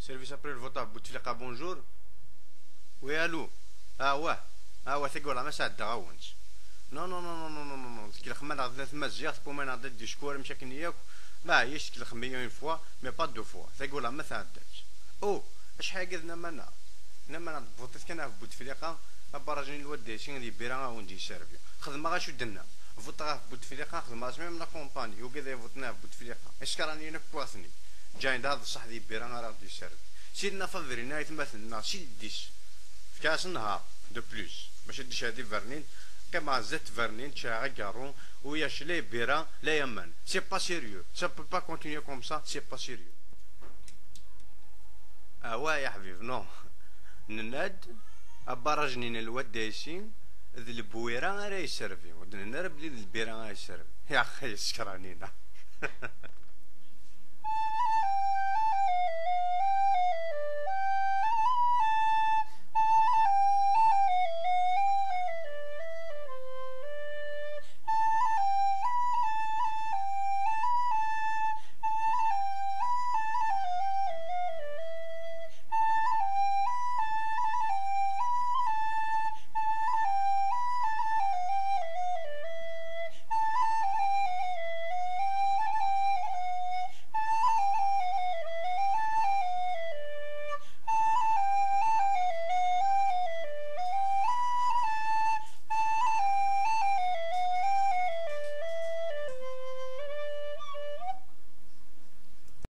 Service après le vote بوتفليقه، bonjour. Oui, allô. اه واه اه واه، تقول ما ساعد غاونش. Non non non non non non non، كي خمنا غدا ثما زيارة بو ما نعطي discours مشاكل ياك ما هيش كي خمية une fois mais pas deux fois. تقول ما تعداش او اش حاجة منا نما فوتيت كان في بوتفليقه براجين الواد شي غادي بيرا وندي سيرفي خدمة غا شو درنا فوت في بوتفليقه خدمة même la campagne وكذا فوتنا في بوتفليقه اش كراني نكواسني جاي هذا الصح دي بيرا راه دي سيرفي سيدنا فافرينا يتمثلنا سي ديش في كاس النهار de plus باش ديش هادي فرنين كما زدت فرنين تشا كارون ويا شلي بيرا لا يمن. C'est pas sérieux, ça peut pas continuer comme ça, c'est pas sérieux. اه يا حبيب، non، نناد ابراجنين الواد دايسين ذي البويره راه يسرفي ودنا بلي البيره راه يسرفي يا اخي سكرانينا.